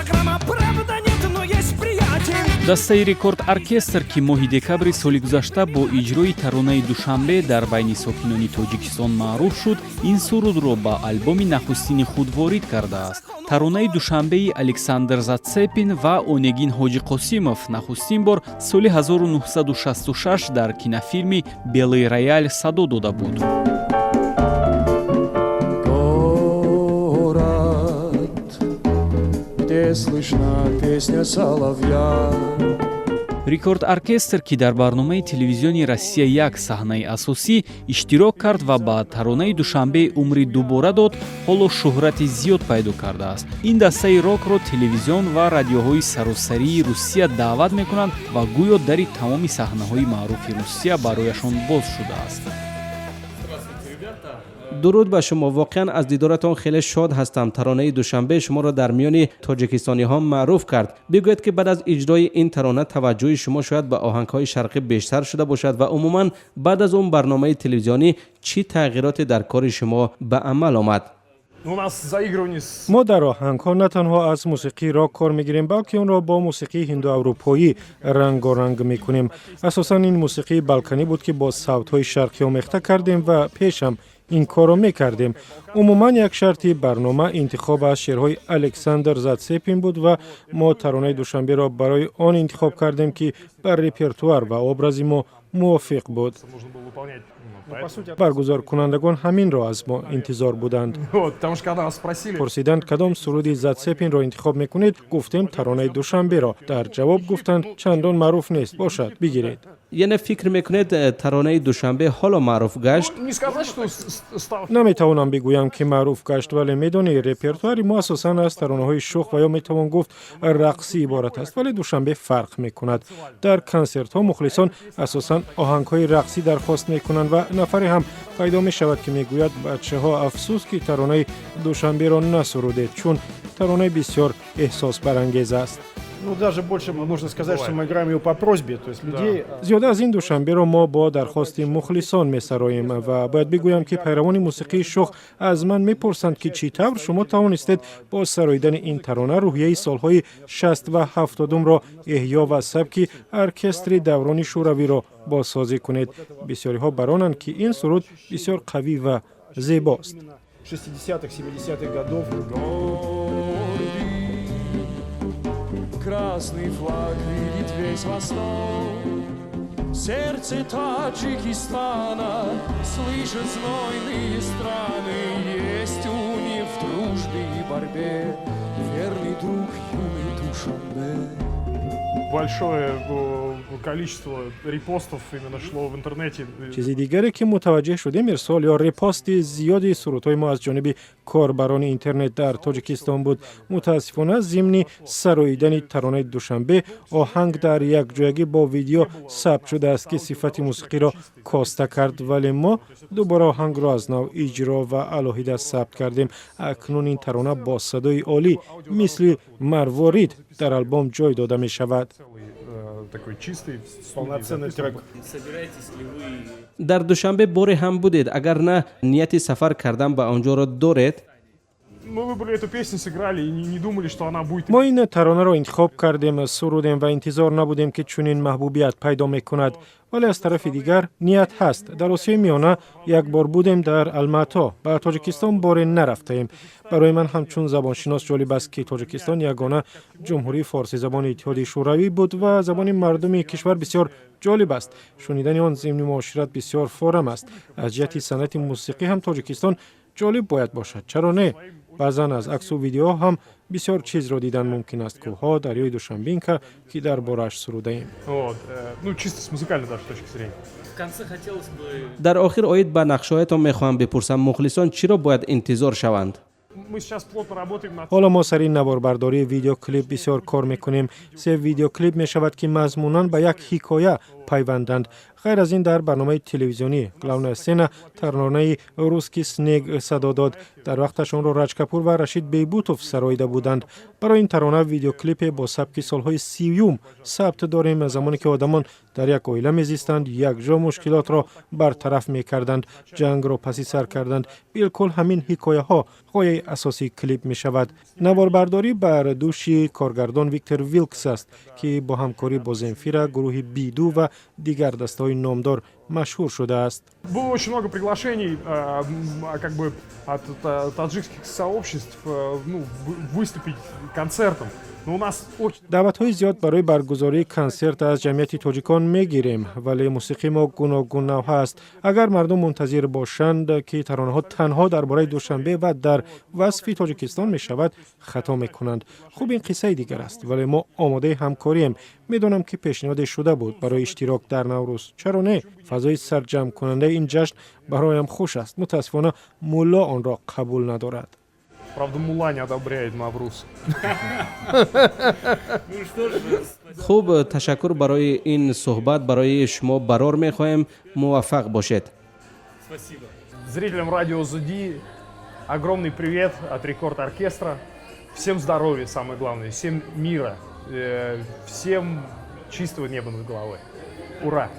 Килограмма. Правда, нет, но есть приятель. Дастаи «Рекорд Оркестр», ки моҳи декабри соли гузашта бо иҷрои таронаи «Душанбе» дар байни сокинони Тоҷикистон маъруф шуд, ин сурудро ба албоми нахустини худ ворид кардааст. Таронаи «Душанбеи» Александр Затсепин ва Онегин Ҳоҷиқосимов нахустин бор соли 1966 дар кинофилми «Белый рояль» садо дода буд. Город, где слышна песня соловья. «Рекорд Оркестр», ки дар барномаи телевизиони «Россия як» саҳнаи асосӣ иштирок кард ва ба таронаи «Душанбе» умри дубора дод, ҳоло шӯҳрати зиёд пайдо кардааст. Ин дастаи рокро телевизион ва радиоҳои саросарии Русия даъват мекунанд ва гӯё дари тамоми саҳнаҳои маъруфи Русия барояшон боз шудааст. Дуруд ба шумо! Воқеан, аз дидоратон хеле шод ҳастам. Таронаи «Душанбе» шуморо дар миёни тоҷикистониҳо маъруф кард. Бигӯед, ки баъд аз иҷрои ин тарона таваҷҷӯҳи шумо шояд ба оҳангҳои шарқӣ бештар шуда бошад ва умуман баъд аз он барномаи телевизионӣ чӣ тағйироте дар кори шумо ба амал омад? У нас заигрывание с Мо дар оҳангҳо на танҳо аз мусиқии рок кор мегирем, балки онро бо мусиқии ҳиндуаврупоӣ рангоранг мекунем. Асосан ин мусиқии балканӣ буд, ки бо савтҳои шарқӣ омехта кардем ва пешам ин корро мекардем. Умуман, як шарти барнома интихоб аз шеърҳои Александр Затсепин буд ва мо таронаи «Душанберо» барои он интихоб кардем, ки ба репертуар ва образи мо мувофиқ буд. Нужно было выполнять. Ну, поэтому Баргузоркунандагон ҳаминро аз мо интизор буданд. Вот, потому что когда нас спросили, Пурсиданд, кадом суруди Затсепинро интихоб мекунед, гуфтем, таронаи «Душанберо». Дар ҷавоб гуфтанд, чандон маъруф нест, бошад, бигиред. Яъне фикр мекунед, таронаи «Душанбе» ҳоло маъруф гашт? Не сказать, что стал Наметавонам бигӯям, ки маъруф гашт, вале медонӣ, репертуари мо асосан аз таронаҳои шӯх ва ё метавон гуфт, рақсӣ иборат аст, вале «Душанбе» фарқ мекунад. Дар консертҳо мухлисон асосан оҳангҳои рақсӣ дархост мекунанд ва нафаре ҳам пайдо мешавад, ки мегӯяд: «Бачаҳо, афсӯс, ки таронаи «Душанберо» насурудед», чун таронаи бисёр эҳсосбарангез аст. Ну, даже больше можно сказать, что мы играем ее по просьбе, то есть людей. Зиёда аз ин, «Душанберо» мо бо дархости мухлисон месароем ва бояд бигӯям, ки пайравони мусиқии шӯх аз ман мепурсанд, ки чӣ тавр шумо тавонистед бо сароидани ин тарона рӯҳияи солҳои 60 ва 70-умро эҳё ва сабки оркестри даврони шӯравиро бозсозӣ кунед. Бисёриҳо бар онанд, ки ин суруд бисёр қавӣ ва зебост. 60-х, 70-х годов. Гордый красный флаг видит весь Восток. Сердце Таджикистана слышат знойные страны. Есть у них в дружбе и борьбе верный друг, юный Душанбе. Большое количество репостов именно шло в интернете. Чизи дигаре, ки мутаваҷҷеҳ шудем, ирсол ё репости зиёди сурудҳои мо аз ҷониби корбарони интернет дар Тоҷикистон буд. Мутаассифона, зимни сароидани таронаи «Душанбе» оҳанг дар якҷоягӣ бо видео сабт шудааст, ки сифати мусиқиро коста кард, вале мо дубора оҳангро аз нав иҷро ва алоҳида сабт кардем. Акнун ин тарона бо садои олӣ, мисли марворид, дар албом ҷой дода мешавад. Такой чистый, полноценный трек. Дар Душанбе боре ҳам будед? Агар на, нияти сафар кардан ба он ҷоро доред? Мы выбрали эту песню, сыграли и не думали, что она будет. Мо ин таронаро интихоб кардем, сурудем ва интизор набудем, ки чунин маҳбубият пайдо мекунад, вале аз тарафи дигар ният ҳаст. Дар Осиёи Миёна як бор будем, дар Алмато. Ба Тоҷикистон боре нарафтаем. Барои ман ҳамчун забоншинос ҷолиб аст, ки Тоҷикистон ягона ҷумҳурии форсизабони Иттиҳоди Шӯравӣ буд ва забони мардуми кишвар бисёр ҷолиб аст. Шунидани он зимни муошират бисёр форам аст. Аз ҷиҳати санъати мусиқӣ ҳам Тоҷикистон ҷолиб бояд бошад, чаро не? Баъзан аз аксу видеоҳо ҳам бисёр чизро дидан мумкин аст: кӯҳҳо, дарёи Душанбинка, ки дар борааш сурудаем. Вот, ну, чисто с музыкальной даже точки зрения. Дар охир оид ба нақшҳоятон мехоҳам бипурсам: мухлисон чиро бояд интизор шаванд? Мы сейчас плотно работаем над Ҳоло мо сари наворбардории видеоклип бисёр кор мекунем. Се видеоклип мешавад, ки мазмунан ба як ҳикоя Пайванданд. Ғайр аз ин, дар барномаи телевизионӣ «Главная сцена» таронаи «Русский снег» садо дод. Дар вақташ онро Раҷ Капур ва Рашид Бейбутов сароида буданд. Барои ин тарона видеоклипе бо сабки солҳои 30-юм сабт дорем, замоне ки одамон дар як оила мезистанд, якҷо мушкилотро бартараф мекарданд, ҷангро паси сар карданд. Билкул ҳамин ҳикояҳо ғояи асосии клип мешавад. Наворбардорӣ бар дӯши коргардон Виктор Вилкс аст, ки бо ҳамкорӣ бо Земфира, гурӯҳи Биду ва дигар дастаҳои номдор машҳур шудааст. Было очень много приглашений как бы от таджикских сообществ, ну, выступить концертом. Но у нас очень Даъватҳои зиёд барои баргузории консерт аз ҷамъияти тоҷикон мегирем, вале мусиқии мо гуногуннавъ аст. Агар мардум мунтазир бошанд, ки таронаҳо танҳо дар бораи Душанбе ва дар васфи Тоҷикистон мешавад, хато мекунанд. Хуб, ин қиссаи дигар аст, вале мо омодаи ҳамкорием. Медонам, ки пешниҳоде шуда буд барои иштирок дар Наврӯз. Чаро не? Фазои сарҷамъкунандаи ин ҷашн бароям хуш аст. Мутаассифона, мулло онро қабул надорад. Правда, мулла не одобряет Навруз. Хуб, ташаккур барои ин суҳбат. Барои шумо барор мехоҳем, муваффақ бошед. Зрителям радио Озоди огромный привет от Рекорд Оркестра. Всем здоровья, самое главное, всем мира, всем чистого неба над головой. Ура!